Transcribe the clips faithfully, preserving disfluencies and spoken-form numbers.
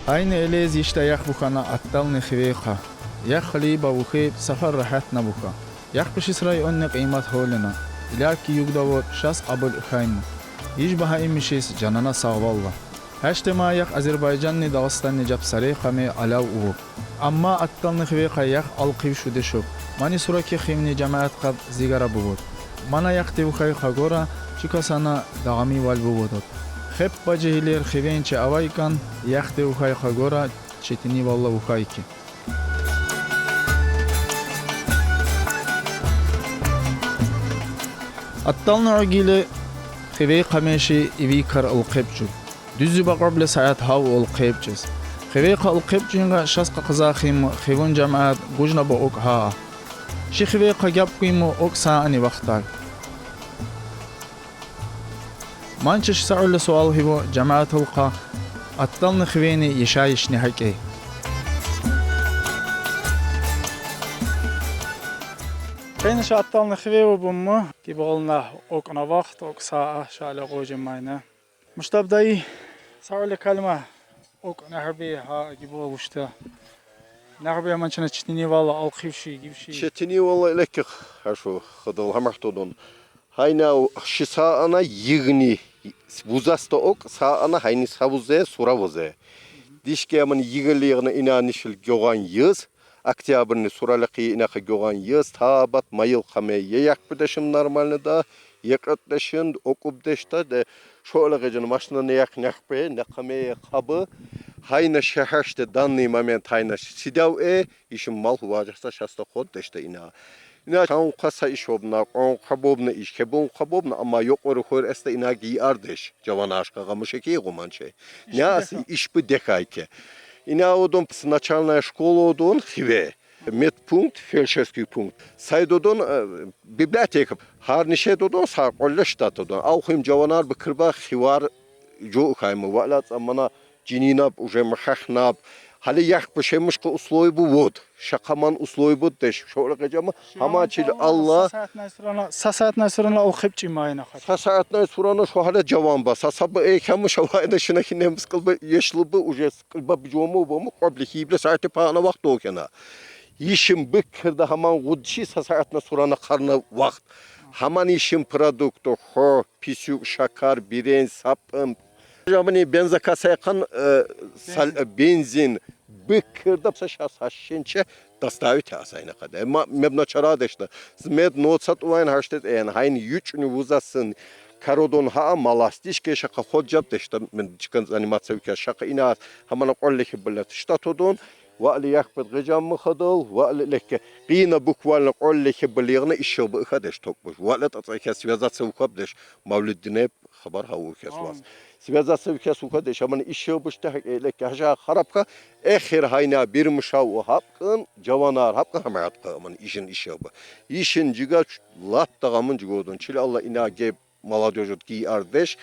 Гьайни элез йиштӀа ях вух ана аттални хивейха. Ях хъилийба вухвейб, сафар регьятна вуха. Ях пишес районни къимат гьолина. Илаки югда вуд, шаз кьабул хьайма. Йиж багьа имишиз жанана сагъвалла. Гьаждема ях Азербайжанни Дагъустанни жаб сарей къаме алав авуб. Амма аттални хивейха ях алхъив шудешуб. Мани сураки хивни жамаат къаб зигараб авуд. Мана яхди вухвайха гора, чи кас ана дагъамивал авудуд. Хеб бажи гьиллер хивейн чи авай кӀан, яхди вухвайха гора, четинивалла вухвай хьи. Аттални гьуьгьуьле хивей къамеши иви кар алхъеб жуд. Дуьззи бакъурбла сят гьав алхъеб жез. Хивейха алхъеб жинга шаз къакъуза хивни, хивун жамаат гужна ба акӀ гьа. Чи хивейха гьаб гуйма акӀ саани вахтар. Ман чи сагъулла суал гьава жамаатулха, аттални хивейни яшайишни гьакӀи. Къени ша аттални хивей авуб ма, гибална акӀ на вахт, акӀ саа, шала гъужи майна. Муштаб дайи, сагъулла калима, акӀ негьарби гьа гибал вучда. Негьарби ман чна четинивалла алхъив ши, гив ши. Четинивалла илеки гьашу хадал гьамахтудун. Гьайна ши саана йигъни вузасда акӀ, саана гьайни са вузе, сура вузе. Дишке аман йигъли йигъна ина нишил гугъан йис, октябрни суралахъи инахъа гугъан йис, табат майил къаме я яхпудешин нормальныда, я кьатӀдешин, акӀубдешда, де шола гъежан машина не ях нехпе, не къаме я хъаба. Гьайна шегьершда данный момент гьайна сидав э, ишин мал гьуважахса шаста къваддешда ина. Ина чан къваса иш авубна, къван къвабубна иш, хебун къвабубна, амма юкъур хур эста ина гийардеш, жаванашка гъамушеки гъуманче. Няс иш би дехайке. Ина авудун с-, начальная школа авудун хиве. Медпункт, фельдшерский пункт. Сайдудун, э, библиотека. Гьар нишедудун, са къвалле штатудун. Ав хуьм жаванар бикирба хивар жугъ хьайма. Валац амана жининаб, уже мухахнаб. Гьали яхпа шемушка условияб авуд. Шакъаман условияб авуд деш. Шола гъежама, гьама чил Аллагь. Са саатнай сурана, са саатнай сурана алхъиб чӀимайна хат. Са саатнай сурана шо гьала жаванба. Са саба экьама шавайна шуна хьи немис кьилба, яшлуба, уже кьилба бижома, бому, къвабли хьибла саати пана вахт окена. Ишин бикирда гьаман гъудчи са саатна сурана къарна вахт. Гьаман ишин продукт, хо, писюк, шакар, бирен, сапын. Жамани бензокоса яхъан, э, сал-, бензин. Бикирда са шас гьашинче доставить асайна къаде. Ма меб начара дешда. З-, мед ноцат увайн гьаштет эн, гьайн ючни вузасын. Карудун гьа малас дишке шакъа ходжаб дешда. Мен чкан заниматься уке шакъа ина гьамана къваллехи билет штатудун. Вали яхпет гъежам махадал, вали лекке. Къина буквально къваллехи билигъна иши бу хадеш токбуш. Вали тацаке связаться ухабдеш. Мавлиддине хабар гьавукес вас. Связаться вукес ухадеш, аман иши бушта гьакӀ элеке гьажа харабха, эхир гьайна бир муша у гьабкъун, жаванар гьабкъун гьамаят къаман ишин иши бу. Ишин жига латта гъамун жигодун. Чил Аллагь ина геб молодёжь гийардеш.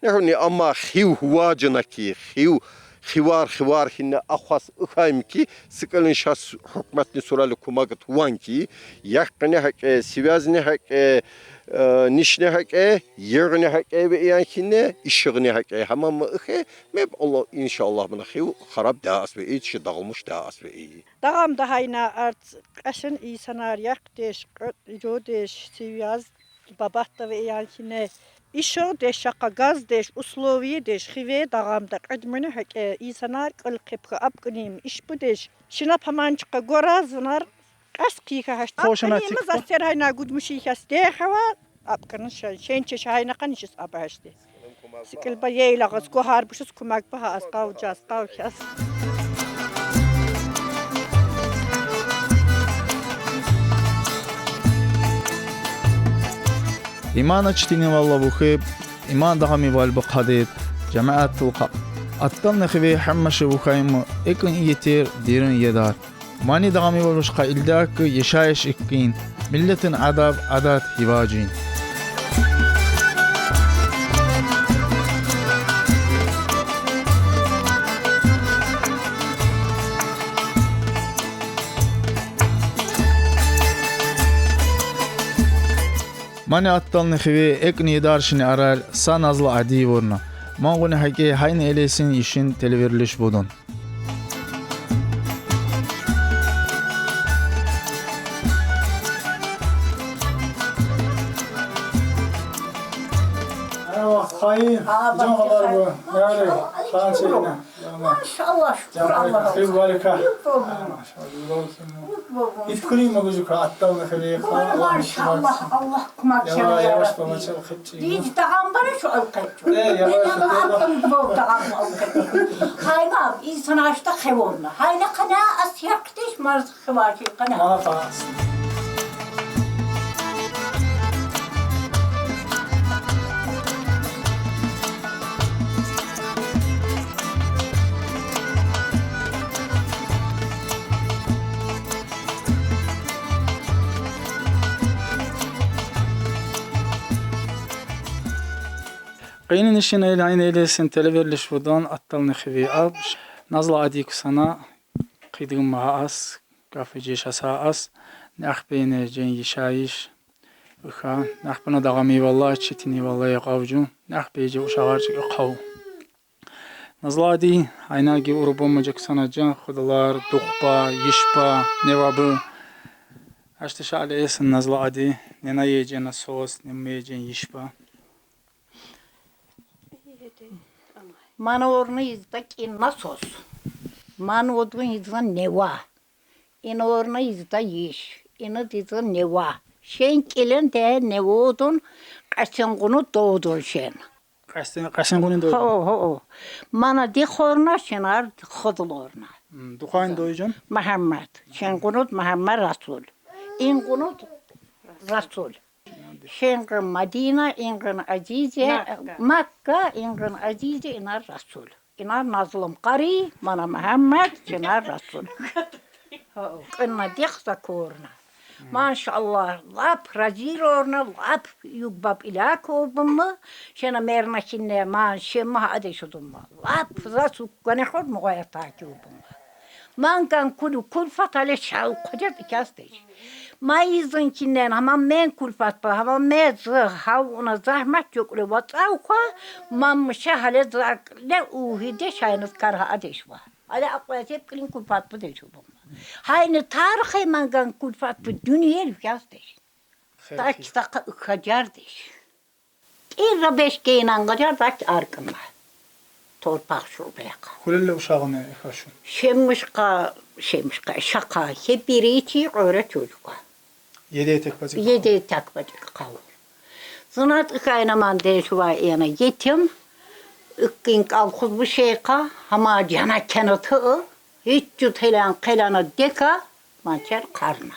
Нехуни амма хив гьуважна ки, хив, хивар, хивар гьинна ахвас ухайм ки, сикалин шас гьукуматни сурали кумагат ван ки, яхъни гьакӀе, связни гьакӀе, э, нишни гьакӀе, йигъни гьакӀе ве иян хьине, ишигъни гьакӀе, гьаман ма ихе, меб Аллагь, иншаллагь, мана хив хараб даас ве ий, чи дагъулмуш даас ве ий. Дагъамда гьайна арц къешен инсанар яхъдеш, кьуд жодеш, связ, бабатда ве иян хьине, ишигъдеш, шакъа газдеш, условиедеш, хиве дагъамда кьуд муьнуь гьакӀе инсанар кьил хъипхьа абкӀуним иш будеш, шина паманчикъа гора зунар Къаст хъийиха гьашт. Хошана. Апкъани цикпа. Маза сергьайна гудмуши хьаст дехава. Апкъани шен, шен чеш гьайна къанишис абашди. Сикилба ейлагъас гугьар бушус кумак багьа ас къав жас, къав хьаст. Иман ачтини валла вухеб, иман дагъами валба хъадеб, жамаатул хакъ. Аттал нехиве гьаммаши вухайма, экун иетер, дирун едар. Мани дагъами валуш къаилдакка яшайиш иккин, миллетин адаб, адат гьиважин. Мани аттал нехиве экни идаршини арал са назла ади ворна. Ман гъуни гьакӀе гьайни элесин ишин телеверлиш будун. Ey, can haber bu. Nerede? Maşallah, şükür. Maşallah, şükür Allah'a. Maşallah. Yük olsun. Hiç kırayım mı kuzuka? Attan da kırayım. Maşallah, Allah kumak. Yavaş yavaş bana çalık. Diz dağım bana şu alkaycı. Ee, yavaş. Attım bu dağım alkaycı. Hayma, insan açta kaybolma. Hayna kana asyak diş marzı kıvacı kana. Bana faas. Къайнин ишин эйлайн эйлесын, телеверлиш вудан атталны хиви аб. Назла ади кусана, къыйдыгын маха ас, кафе жеш аса ас, нах бейне жен ешайиш, ыха, нах бана дагъами валла, четини валла я къавжу, нах бейже ушагъар чик къав. Назла ади, айнаги урубу мажа кусана жан, худалар, духба, ешба, невабы. Ашты шали эсын назла ади, нена ежен асос, нема ежен ешба. Мана орна изда кин насос. Мана одун изда нева. Ин орна изда еш. Ина изда нева. Шен килен де неводун, къасен къуну додун шен. Къасен, къасен къуну додун. Хо, хо, хо. Мана дих орна, шенар худул орна. Духайн дойжун? Мухаммад. Шен къунут Мухаммад Расул. Ин къунут Расул. Шен къын Мадина, ин къын Азизе, Макка, ин къын Азизе, инар Расул. Инар Назлым къари, мана Мухаммад, шенар Расул. Къынна дих закорна. Машалла, лап разир орна, лап югбаб илак обумы, шена мерна кинне, ман шемма аде шудумма. Лап за суккане хор мугая таки обумы. Манган кулу кулфат але шау кожат икяс деш. Ма изын киннен, хама мен кулфат ба, хама мен зы, хау уна захмат жокуле вацау ха, мам ша хале закле ухи де шайныз карха адеш ва. Але акъвазеп килин кулфат ба деш ва. Хайны тархи манган кулфат ба дюньел икяс деш. Так, так, хаджар деш. Ирра беш кейнан къаджар дак аркъынна. Торпах шурбеха. Кулелле ушагъыны эхашун. Шеммишкъа, шеммишкъа, шакъа, хепири ичи къоре чучукъа. Еде этек бачыкъа. Еде этек бачыкъа къавур. Зынат икайна ман дешува ена етим. Иккин къалхуз бу шейкъа, хама жана кенаты, хич жут хелан къелана дека, Манчар къарна.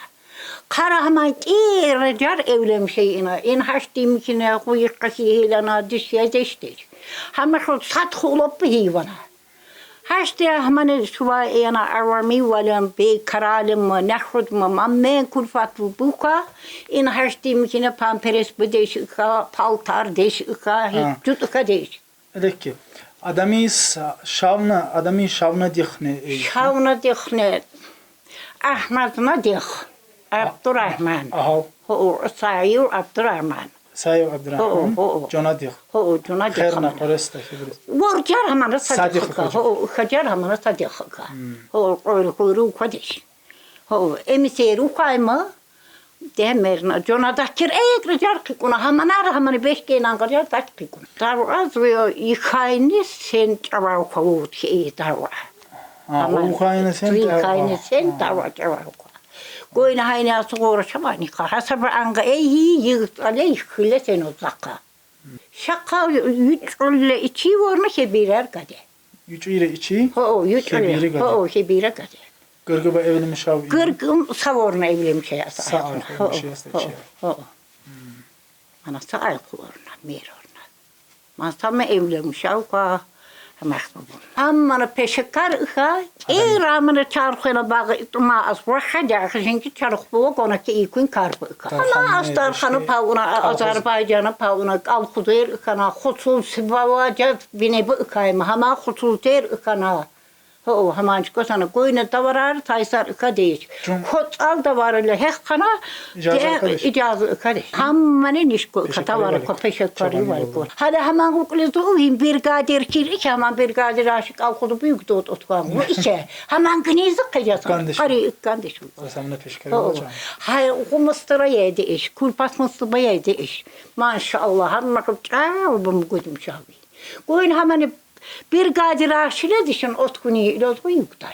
Къара хаман кӀира жар эвлемшей ина. Ин гьашти михьине гъуй къахьи гьелана дишя дештер. Гьама хьуд сад хулап гьийвана. Гьашти гьамане шувай яна авами валем бей каралем ма нахуд ма маммен кулфат бука. Ин гьашти михьине памперес будеш ика, палтар деш ика, гьич жут ика деш. Элекки. Адамис шавна, адамис шавна дихне эй. Шавна дихне. Ахмадна дих. Абдурахман. Агьав. Гьу, Саив Абдурахман. Саив Абдурахман. Гьу, гьу. Жона дих. Гьу, жона дих. Херна къорес та хибрис. Воржар гьамана садих. Садих ка. Гьу, хаджар гьамана садих ка. Гьу, къойру къойру кадиш. Гьу, эмисеру кайма. Демерна, жона дакир экре жар къикъуна, гьаманар, гьамани беш генан къажар дак къикъуна. Дарва зуя ихайни сен чӀавав хавут хи дарва. А, гьаман ухайни сен чӀавав. Ихайни сен дарва чӀавав хва. Гойна гьайни асугъора шабани ка. Гьасаба анга эйи, йигъ алей хиле сен узакъа. Шакъа ючӀулле ичи ворна хебирар гаде. ЮчӀуйра ичи? Гьо, ЮчӀуйра. Хебира гаде. Гьо, хебира гаде. Гыргыба эвлемишав ина? Гыргым саворна эвлемишая са. Са арху эвлемишая са ичи. Гьо. Ана са арху орна, мер орна. Ман сама эвлемишав ка, гьамахту. Аммана пешекар иха, эрамана чархена багъа итма ас вахаджа хинки чарху вагона ки икун карбы иха. Ама Астархана павуна, Азербайджана павуна, Алхузер ихана, хусул сибава жат бинеби ихайма, гьама хусул тер ихана. Ho, hamançko sana goyna davarari taysar ika deyiş. Cum- Kotsal davarı le hek kana İcaza de ika deyiş. İcaza ika deyiş. Hamane nişko ika Peşe davarı kari ko peşe kari Çoban var yolu. ko. Hadi haman kukle tu hin bir gadir kir iki haman bir gadir aşık al kudu büyük dot otkan. Bu iki. Haman gnizi kıyasın. Kandeş. Kari kandeş. Sen bunu peşkari Ho. olacağım. Hay humustura yedi iş. Kulpas mustuba yedi iş. Maşallah. Hamma kıp çağ bu mu gudum çavi. Goyun hamane bir gadir aşile dişin otkuni ile otku yuktay.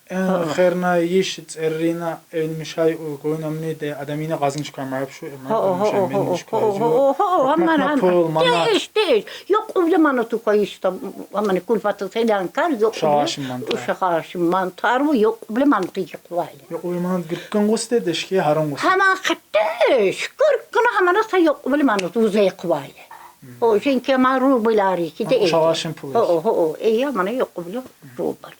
En xerna yiş errina evin mişay u goyun amni de adamine gazın çıkarma hep şu. Ho ho ho ho ho ho ho ho ho aman Rokmatma aman. pul mana. Değiş değiş. Yok öyle manatı koy işte. Aman kulfatı sedan kar yok. Uşağa şimdi mantar. Uşağa şimdi mantar bu yok öyle manatı yıkvayla. Yok o zaman gırkın guste deşki harın guste. Hemen kıttış. Kırkına hemen asa yok öyle manatı uzay yıkvayla. O çünkü hemen rubilari ki de. Uşağa şimdi pul. Ho ho ho. E ya bana yok öyle rubil.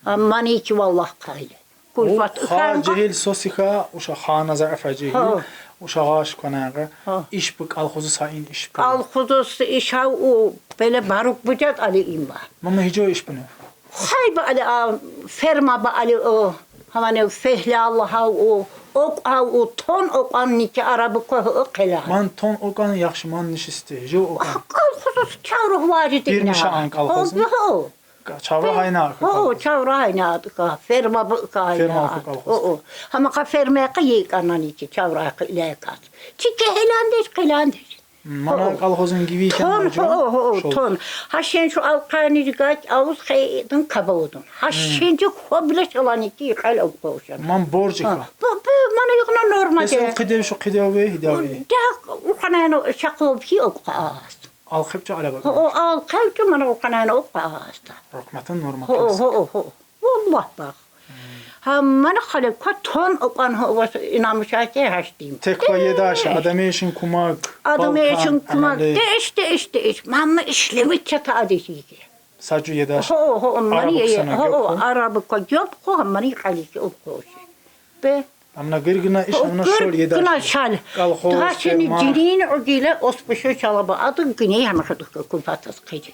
Aman iyi ki vallah kaylı. Kulfat Ha cehil sosiha uşa hana zayıfa cehil. Ha. Uşa gaş konağı. Ha. İş bu kalxuzu sayın iş bu. Kalxuzu işa o böyle baruk bucat ali imba. Mama hico iş bunu. Hay ba ali a ferma ba ali o. Hamane fehle Allah'a o. Ok a o ton ok an niki arabı ko o kela. Man ton okan yaxşı man nişiste. Hico okan. Kalxuzu çavruh vacidi. Bir mişa an kalxuzu. Ho ho. Çavra hayna. Ho çavra hayna ka ferma bu ka. Ferma bu kalxuzu. O o. Hama ka ferma ka yek anani ki çavra ka ile ka. Çike helandeş helandeş. Mana kalxozun gibi Ton ho ho ton. Ha sen şu alkani gaç avuz xeydin kabavudun. Ha sen şu ho bile çalani ki kal o koşan. Man borcika. Bu bu mana yok na normal. Mesela qidev şu qidev ve hidavi. Da ukanano şakov ki o kas. Alxıpça ala bak. O al kalçı mana ukanano o kas. Rahmatın normal. Ho ho ho. Vallah bak. Ha mana xale ko ton o kan ho vas inamışa ke haştim. Tek va yedaş adamı işin kumak. Adamı işin kumak. Deş deş deş. Mamma işlevi çata adesi ki. Sacu yedaş. Ho ho mani Arabı ye. sana Ho yok ho mu? Arabı ko yok ko mani kali ki o ko. Be. Amna gırgına iş amna şol yedaş. Gına şal. Kalxoz, Daha seni ferma. Cinin o gile ospaşo çalaba adı güney hama kadar kulfatas kıydı.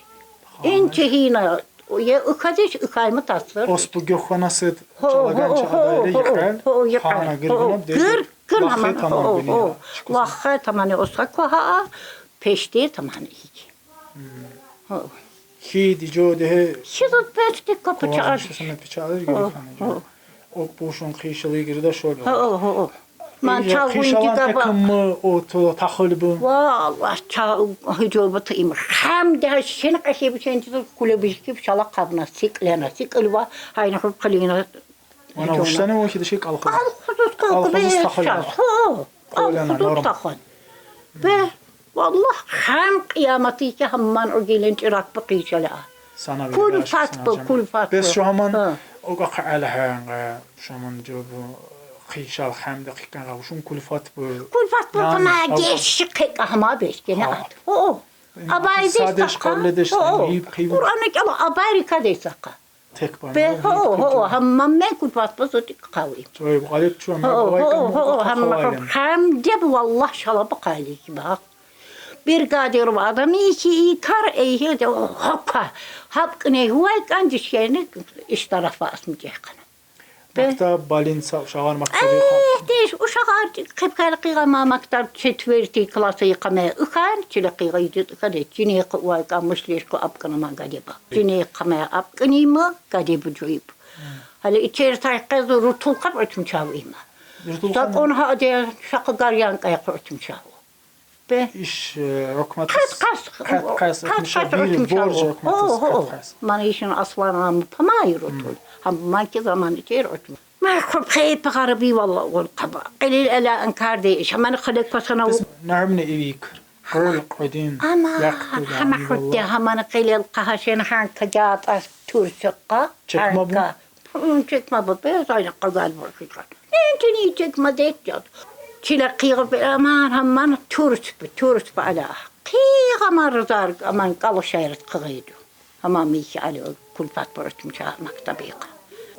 En çehina o ye ıkadeş ıkayma tatsır. Ospu gökhanası Ho, çalagan ho, ho, çadayla ho, yıkar. ho, yıkar. Hana gırgına Ho, dedi. gır, gır Lahı hamana, tamam ho, güney. Ho. Lahı tamam o sakva ha. Peşte tamam iki. Ho. Hi dico dehe. Şimdi peşte kapı Kovazın çağır. şusuna piçalı Ho, gırgına. ho. Ok buşun kıyşılığı giri de şol. Ho, ho, ho. Man Ya, çalgın kıyşalan gidaba. Takım mı o to tahıl bu? Vallah çal hıcı batayım. Hem de seni kaşe bir şey kule bir şey şala kabına siklene sikilva. Hayna hıp kalina. Ona uçtan o ki de şey kalkıyor. Al hudut kalkı Al hudut be takıl şans. ama. Ho. Al Öyle hudut normal. takıl. Be vallah hem kıyamatı ki hamman o gelen çırak bu kıyşala. Sana bir Kul barış fat sana bu, zaman. kul fat Bes bu. şu haman Ha. o kadar ala hanga şu haman bu kıyşal hem de kıkan şun kulfat bu. Kul fat bu Yani, ama al- geçti kek ahma beş gene Ha. at. O. Abaydı Sade saka. şkolle de işte, O. yiyip kıyıp- Kur'an'ı kala abayri kadesaka. Tek bana. Be ho ho hamman men kul fat bu sotik kavim. Çoy bu alet şu Ho haman. ho Vay ho kan bu ho kadar hamma kolayım. hem de bu Allah şala bu kaylı ki bak. Bir gadir adamı iki ikar eyhe de hoka. Hap ne huay kancı şeyini iş tarafa asmayacak. Maktab balin sa uşağın maktabi. Eh, deş uşak artık kıpkar kıyama maktab çetverti klası yıkamaya ikan çile kıyga yıcıt ikade cini kıvay kamışlı işko apkınıma gadeba. Cini yıkamaya apkınıma gadebu coyup. Hali içeri tay kızı rutul kap ötüm çavıyma. Rutul Sak kap- on ha de şakı garyan kaya ötüm çavu. Be. İş e, rokmat. Kas kas. Kat kas Kas etmişe kas bir ötüm borcu çavu. rokmat. Ho ho. Kat kas. Mana işin aslan amı pamayır otul. Hamman ki zaman içeri ötüm. Ma kop kayıp karı bir valla ol kaba. Qilil ela inkar de iş. Hamani qilek pasana o. Narmne evi yıkır. Rol koydun. Ama Yak koydun. hama hudde hamani qilil qahaşen han kacat as turşuqa. Çekme bu. Hanka. Hı, çekme bu. Beyaz aynı kazal borçuqa. Nentini çekme de etcad. Çile kıyıp aman hamman turşu bu. Turşu bu ala. Kıyıp aman rızar aman kalı şayrat kıyıydı. Ama miki ali kulfat borçum çağırmak tabii ki.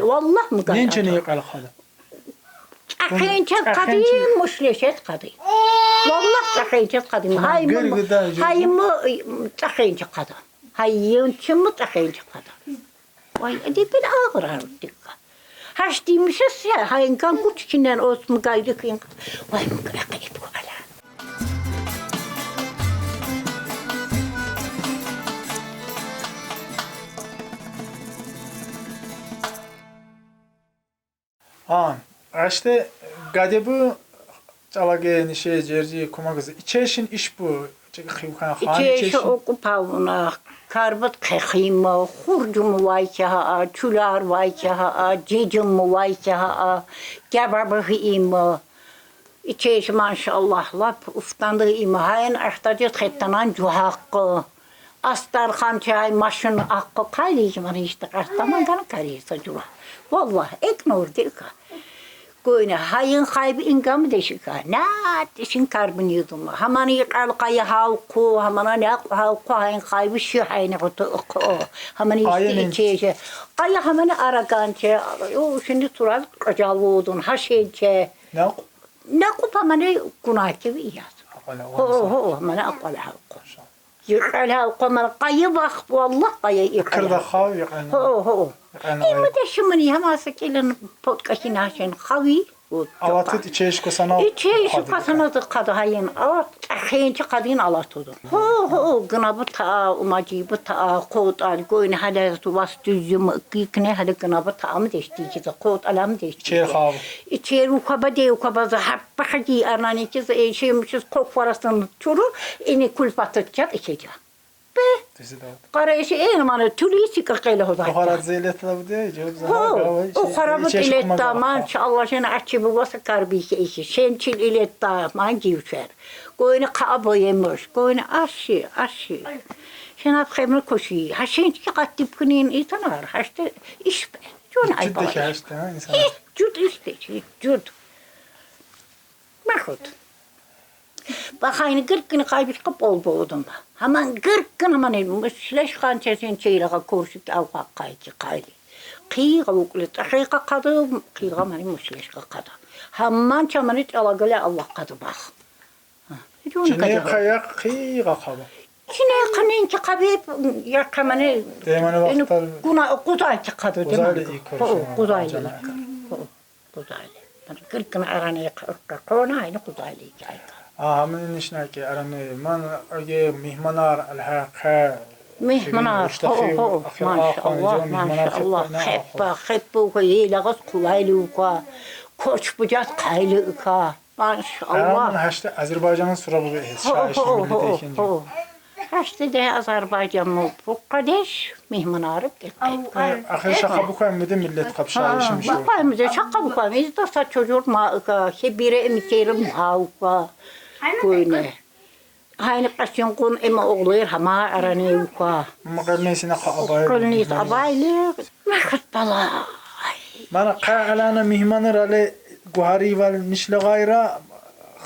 Мукъал, валлагь, мукъал. Ненче не къалхада? Чӏахенче къадим, мушлешет къадим. Валлагь, чӏахенче къадим. Гьайымы, гьайымы чӏахенче къада. Гьайынчымы чӏахенче къада. Вай, эди бир агъырар дикка. Гьаш димишес я, гьайынган гуч чинен осму гайдыкин. Вай, мукъал, къайып къала. Гьа, гьаште гаде бу чӏалагени, ше, жерзи кумагза. Ичешин иш бу, чӏыгъ хивкан хани ичеши. Ичеши окъуп авуна, карбат къехима, хуржуму вайчагьа, чуляр вайчагьа, жежиму вайчагьа, гябабы хиима. İçeşi, maşallah, lap uftandı, ima hayin artajet hettanan cuhakkı. Astarhan çay maşın akkı kayli, ima işte kartaman kana kari sacula. Vallah, ek nur değil ka. Goyne hayın kaybı ingam deşika. Ne deşin karbın yudum. Hamani yıkal kayı halku, hamana ne halku hayın kaybı şu hayın kutu o. Hamani Aynen. işte içeşi. Kayı hamani aragançe. O şimdi tural kacal odun, haşençe. Ne? Ne kupa mane kuna kivi iyaz. Öyle Ho olmasa. Ho, mane akala halku. Yıkal halku mane kayı bak, vallah kayı yıkal. Kırda hav yani. Ho ho. Yani İmı de şimini hamasa kelin potkasina şen havi. Avatı içeşko sana. İçeşi kasana da kada hayın. Avat, hençi kadın alat odu. Ho ho, gına bu ta, umacı bu ta, kot al, goyun hale tu vas düzüm, kikne hale gına bu ta mı deşti ki de kot alam deşti. İçer hav. İçer ukaba de ukaba za happa haji arnani ki ze eşim şiz kok farasın çuru, ini kulfatı çat içeceğim. Be, Dizi de. kara eşi en mane tülü sikir kayla hoda. Buharat zeylete bu diye cevap Ho, zaten. o karabut iletta, maşallah, şen açı bu vasa karbi işi. Şen çil iletta, man givşer. Goyni kabo yemiş, goyni aşı, aşı. Şen at xemre koşu. Ha şen ki kattip kinin itanar, ha işte iş be. Cun ay Cüt de bala. işte ha insanlar. Hiç cüt işte, hiç cüt. Mahut. Bak aynı gırk günü kaybış kap ol bu odun ba. Haman gırk gün haman elmiş. Leş kançesin çeylağa korşuk avga kayki kayli. Kıyığa uklu taşıyka kadı, kıyığa mani muşleşka kadı. Haman çamanı çala göle Allah kadı bak. Ha, hiç onu Cine kadı. kayak kıyığa kaba. Çine kanen ki kabi ya kamani. Değmeni vakıtlar Kuna kuzay ki kadı değil mi? Kuzaylı iyi korşuk. Kuzaylı. Cana. Kuzaylı. Bana gırk gün aranı kona aynı kuzaylı hikaye. Aa, hamin işine ki aranı man öge mihmanar alhaka. Mihmanar, ho ho, maşallah, maşallah. Hep bak, hep bu ko yelagız kulaylı uka. Koç bucat kaylı uka. Aramın Maşallah. haşte Azerbaycan'ın sura bu Ho şaşlı ho milleti ho ikinci. Ho. Haşte de Azerbaycan mı bu kardeş mihmanarı. Ahir şaka bu kadar mı de millet kapşa işim şu. Bak payımıza şaka bu payımız da sa çocuğum ma ka hep bire emiterim ha uka. Kuyne. Hayni kaşın kun ema oğlu hama aranı uka. Ama kalnesine ka abay. Kalnis abaylı. Mahkut bala. Mana ka alana mihmanı rale guhari val nişle gayra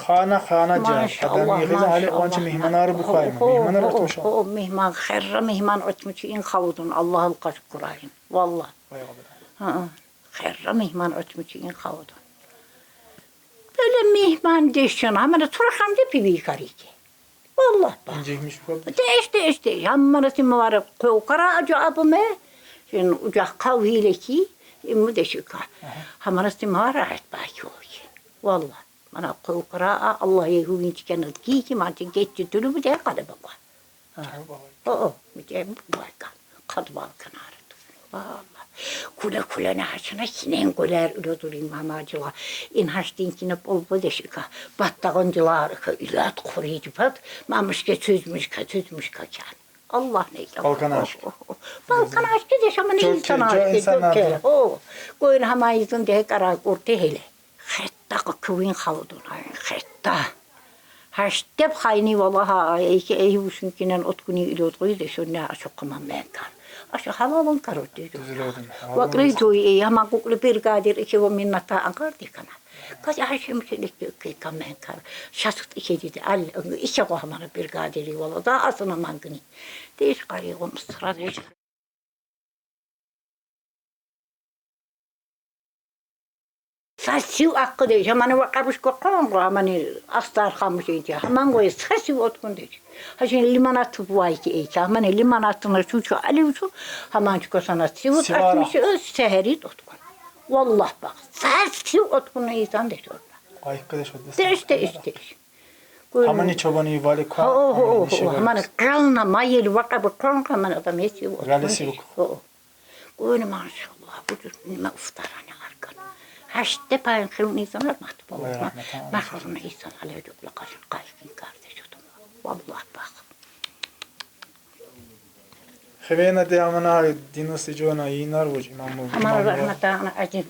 khana khana ca. Maşallah, Adamı yıkıza hale maşallah. Onca mihmanarı bu kayma. Mihmanarı atmış. O mihman, herra mihman atmış in kavudun. Allah'ın kaç kurayın. Vallahi. Vay Allah. Hı hı. Herra mihman atmış in kavudun. Böyle mihman deşen, ama da turakan de pibi kariki. Vallahi bak. İncekmiş bu kadar. De işte işte, yanmana simi var, kokara acı abime. Şimdi ucak kavile ki, imu de şika. Hamana simi var rahat bak yok. Vallahi. Mana kokara, Allah yehu inçken ki ki manti geçti tülü bu de kadar bak. O o, bir de bu bak. Kadbal kenarı. Vallahi. Kule kule ne haşına kinen kuler ulo durayım mamacıla. İn haştin kine bol bol de şika. Battağıncılar ka ilat koruyucu pat. Mamış ke çözmüş ka çözmüş ka kan. Allah ne ya. Balkan aşkı. Balkan aşkı de şama ne Çok insan ke- çok aşkı. insanlar Çok ke. O. Koyun hamayızın de kara kurte hele. Hetta kıvın havdun ay. Hetta. Haştep hayni vallaha ay ki ey uşun kinen otkuni ilot koyu de şunne aşok kaman men kar. Aşok halalın kar otu. Düzülüyordum. Vakre joy e ama kukle bir gadir iki o minnata ankar dikana. Kaç aşım şilik ki kamen kar. Şasıt iki dedi al iki o hamana bir gadiri valla da asına mangını. Değiş kari o mısra. Sasiu akkı de, jamani waqabuş ko qonqo, amani astar xamuş ece. Haman goy sasiu otkun de. Ha şimdi limonat tupu vay ki ece. Amani limonatına şu şu aliu şu. Haman çiko sana siu Sivara. Atmış, öz seherit otkun. Vallah bak. Sasiu otkun insan de şu. Ay arkadaş o da. De işte işte. Hamani çobani vali kwa. Ho ho ho. Işe Haman kralına mayeli waqabuş qonqo, haman adam esi otkun. Galesi yok. Ho. Gönü maşallah, bu cür nime uftarane arkan. Haşte payın xilun insanlar matip Allah olma. rahmet eylesin. Mahzun insan alevcikle kaşın kaşın kardeş otum. Vallahi bak. Xivena de amana dinu sicona yinar vuc imam bu. Aman rahmet ana acın.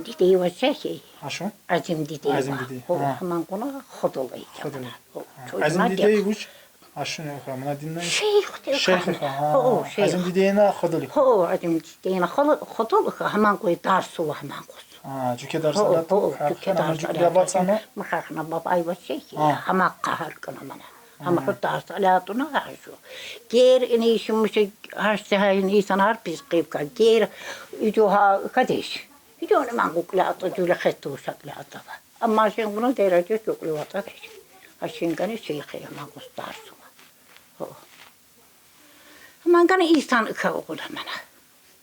Дидей ва шехей. А що? Азим дидей. Азим ва. дидей. Хо, А. Хаман куна ходолай. Ходолай. Хо, А, чойна Азим дек. дидей вуч? А що не ха, мана динна? Шейх те Шейх кахна. ха, а. Хо, шейх. Азим дидейна ходолай. Хо, Азим дидейна хо, ходол ха, хаман куй дарсу ва хаман куз. А, чуке дарс Хо, алат. хо, А, чуке хана дарс чуке алат. бацана. Махахна бабай ва шехей. А. Хама кахар кана мана. Хама хо дарс алатуна ха шу. Гер ини шимше хаште хай ини санар пис кыпка. Гер идю ха кадеш. Идю не ман куклята, дюле хету шаклята ва. Ама шен куна дера чуклята. Ашин кани шейхе ман куз дарсу ва. Хо. Мангана исан ика окуда мана.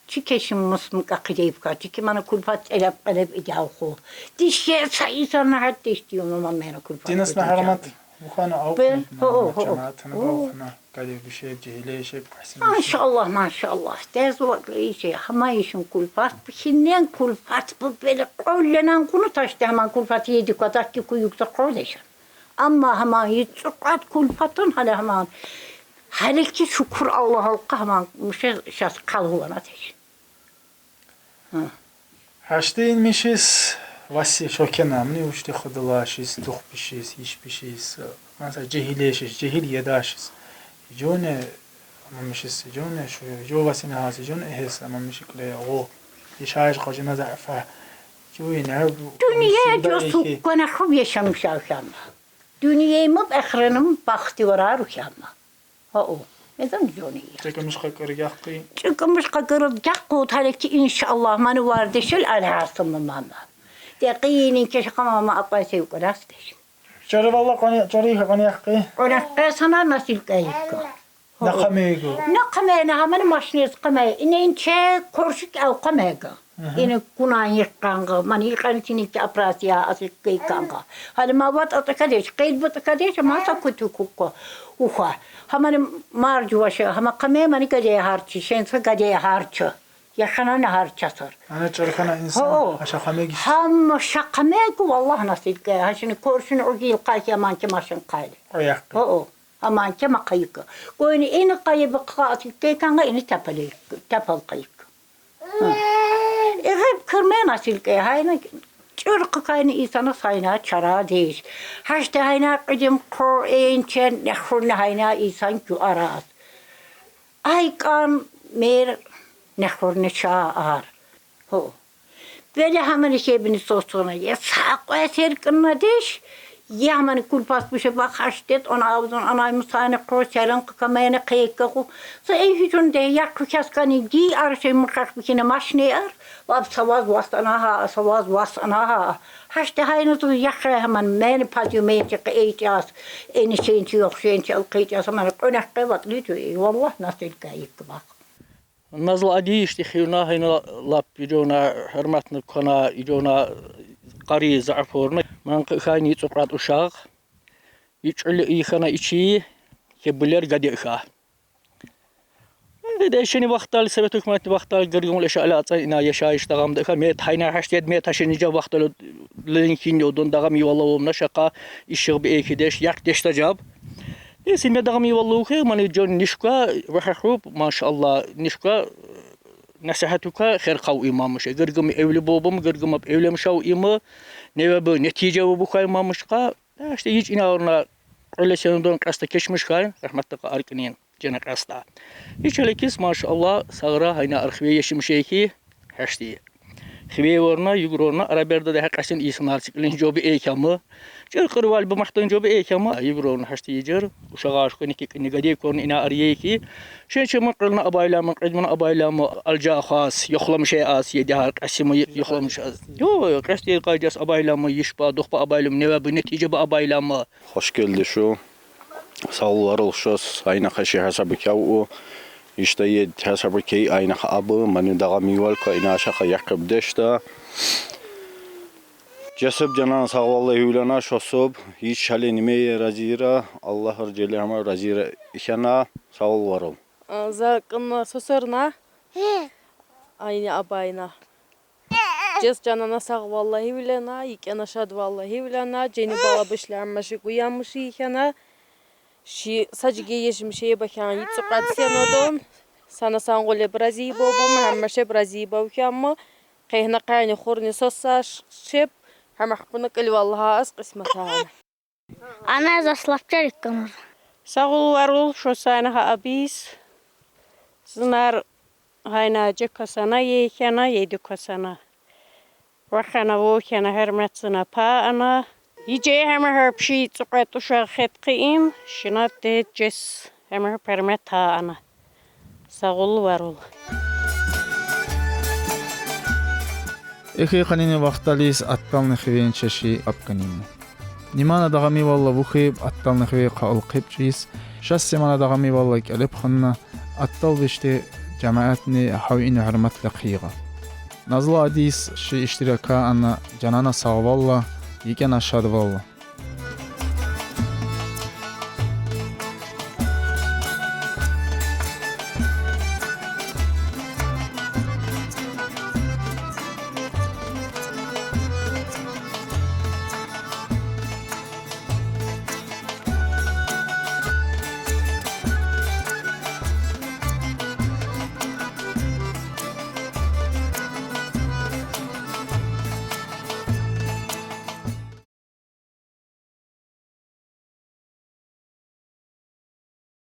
Чике шим мыс мыка кидейпка, чике мана кульпат элеп элеп идяу хо. Дишке са исан на хат диш дию мама мена кульпат. Динас на харамат. Ухана ау. Бе, хо, хо. Чаматана баухана. Каде бишеп, жегилешеп, касим. Машаллах, машаллах. Дез вакли ише, хама ишин кульпат, бихинен кульпат, бу бели колленан куну таште хаман кульпат еди кадак ки куюкта колдешан. Ама хаман ицукат кульпатын хали хаман. Хали ки шукур Аллах алка хаман, муше шас калгулана теш. Хаште инмишиз, васи шокена, мни уште ходылашиз, тух пишиз, иш пишиз, маса жегилешиз, жегил едашиз. Жоне, амамишиз, жоне, шу, жо васина хаси, жоне эхес, амамиши кле, о. Ишайш кожина зафа. Чуй, не, Дюнья жо суккана хуб яшамыш авхяма. Дюнья мып эхреним бахти варар ухяма. О, о. Медан жоне я. Чекамыш хакыр яхкы. Чекамыш хакыр яхкы, талеки иншаллах мани вар дешел алхасым мама. Де кыйнин кеше хамама апай севкарас деш. Чоры валла кони, чоры ха кони яхкы. Ора кесана насил кайыкка. На хамейгу. На камена хамана машнес каме. Иненче коршик ал камега. Ини кунан йыкканга, мани йыккан чиник апрасия асик кыйканга. Хали ма ват ата кадеш, кыйд ват кадеш, ма са куту кукко. Уха. Хамани маржу ваша, хама каме мани гаде харчы, шенса гаде харчы. Яхана на харчасыр. Ана чархана Хо. инсан аша хамегиш. Хама шакамегу валлах насил ке. Хашини коршун огил кайхя манчы машин кайли. Ояхкы. О, о. Аман чама кайыкы. Койни ини кайыбы катыл кайканга ини тапалы, тапал кайык. Эгеп кырмен асил кай, хайна чыркы кайны исана сайна чара дейш. Хаште хайна кыдым ко энчен нехурны хайна исан кю арас. Айкан мер нехурны ча ар. Хо. Бели хамани шебини сосуна. Я сакъо серкынна деш. Я хамани кульпас бу шеба хаштет, она авзун, анай мусани ко, серен кыкамени кыйыкка ку. Са эй хучун де, я кучаскани ди ар шей мукаш бихине машне ар. Вап саваз вастана ха, саваз вастана ха. Хаште хайны ту яхре хаман мени пазю менчи кыйчас. Эни шенчи йох, шенчи ал кыйчас, хамани кунах кыват литу. Валлах насил кайык бак. Назла ади ишти хивна хайна лап идёна, хырматны кона идёна, кари зафорна. Ман кыхани цукрат ушак. Ичули ихана ичи, хебулер гадеха. Дешени вахтал, совет хукматны вахтал, гыргымул эша ала ацан ина яшайыш дагам деха. Мет хайна хаштет, мет хашени жа вахтал линхин йодун дагам ивалавум на шака, иши бе эки деш, як деш да жаб. Эсин ме дагам ивалаву хе, мани жон нишка, вахахуб, машалла, нишка, насихатука, хер кав имамыш. Гыргым эвли бобум, гыргым ап эвлем шав имы, неве бу нетиже бу бухай имамышка. Аште ич ина орна, оле сенудон каста кешмыш хай, рахматтыка аркинин, жена каста. Ич олекис, машалла, сагра, хайна архиве ешим шейхи, хашти. Хиве орна, югрорна, араберда да хакасин исанар сиклин жобы эйкамы. Жер кырвал бу махтын жобы эйкамы, югрорна хашти жер, ушага ашкы ники книга дей корн ина арьейки. Шен чемы кылна абайламы, кыдмын абайламы, алжа хас, йохламыш ас, еди хар, касимы йохламыш ас. Йо, касти кайдас абайламы, йишпа, духпа абайламы, неве бу нетиже бу абайламы. Хош гелди шу. Сав бол, вар бол, шос айнаха ши хасабы кяв у. Ишта ед хасабы кей айнаха абы, мани дагам ивалка, ина ашаха якып дешта. Жесып жанан сав бол, Аллах юлана шосып, ич шали ниме разира, Аллах ар желе хама разира ихана, сав бол, вар бол. А, за кына сосорна. Айны абайна. Жес жанана сав бол, Аллах юлана, икена шад бол, Аллах юлана, жени бала бышланмашы, куямышы ихана. Ши сажиге ешим шей бахян, ицукат сенодон. Сана сан голе брази бобум, хаммаше брази бохямы. Къегьна къайни хурни сосаш шеп, гьамахпуна кьил валлагь аз къисматана. Ана зас лап чарик канур. Сагъул варул, шо сана гьа абиз. Зунар гьайна жекасана, ейхана, ейдукасана. Вахана, вохана, гьерматсана, паана. Йиже гьама гьар пши цукъа тушар хет къиин, шина де жес гьама гьар пермет таана. Сагъул варул. Эхи къанини вахталис аттални хивен чеши апканим. Нимана дагъами валла вухиб аттални хиве къаул къепчис, шас семана дагъами валла кӀелеб ханна, аттал вишти жамаатни гьав ин гьурматла хъийгъа. Назла адис ши иштирака ана, жанана сагъвалла, йикӀана шадвалла.